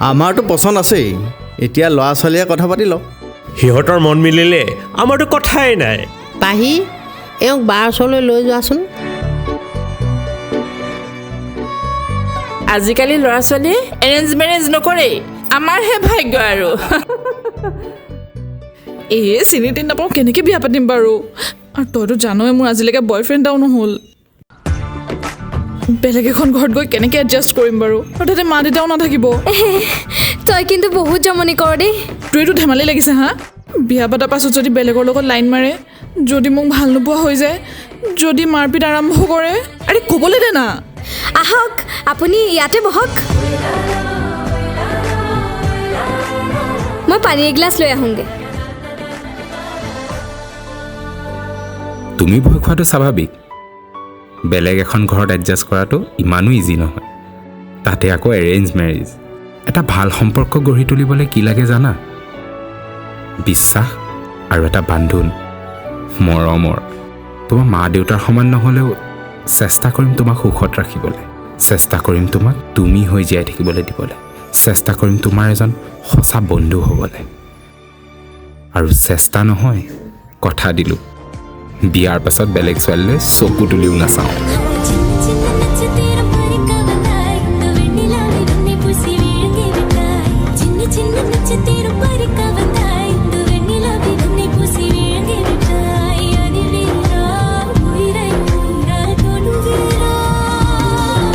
আমাৰতো পচন্দ আছেই, এতিয়া ল'ৰা ছোৱালীয়ে কথা পাতি লওক। সিহঁতৰ মন মিলিলে আমাৰতো কথাই নাই। পাহি, এওঁক বাৰ ওচৰলৈ লৈ যোৱাচোন। আজিকালি ল'ৰা ছোৱালীয়ে এৰেঞ্জ মেৰেঞ্জ নকৰেই, আমাৰহে ভাগ্য আৰু। এই চিনি তিনি নাপাওঁ, কেনেকৈ বিয়া পাতিম বাৰু? আৰু তইতো জানই মোৰ আজিলৈকে বয়ফ্ৰেণ্ড এটাও নহ'ল। বেলেগ এখন ঘৰত গৈ কেনেকৈ এডজাষ্ট কৰিম বাৰু? আৰু তাতে মা দেউতাও নাথাকিব। তই কিন্তু বহুত জমনি কৰ দেই। তোৰ এইটো ধেমালি লাগিছে হা? বিয়া পতাৰ পাছত যদি বেলেগৰ লগত লাইন মাৰে, যদি মোক ভাল নোপোৱা হৈ যায়, যদি মাৰপিট আৰম্ভ কৰে, আৰে ক'বলৈ দে না। আহক, আপুনি ইয়াতে বহক, মই পানী এগিলাচ লৈ আহোঁগৈ। তুমি ভয় খোৱাটো স্বাভাৱিক। বেলেগ এখন ঘৰত এডজাষ্ট কৰাটো ইমানো ইজি নহয়, তাতে আকৌ এৰেঞ্জ মেৰেজ। এটা ভাল সম্পৰ্ক গঢ়ি তুলিবলৈ কি লাগে জানা? বিশ্বাস আৰু এটা বান্ধোন, মৰমৰ। তোমাৰ মা দেউতাৰ সমান নহ'লেও চেষ্টা কৰিম তোমাক সুখত ৰাখিবলৈ, চেষ্টা কৰিম তোমাক তুমি হৈ জীয়াই থাকিবলৈ দিবলৈ, চেষ্টা কৰিম তোমাৰ এজন সঁচা বন্ধু হ'বলৈ। আৰু চেষ্টা নহয়, কথা দিলোঁ, বিয়াৰ পাছত বেলেগ ছোৱালীলৈ চকু তুলিও নাচাওঁ। சின்ன சின்ன நட்சத்திரம் பறிக்க.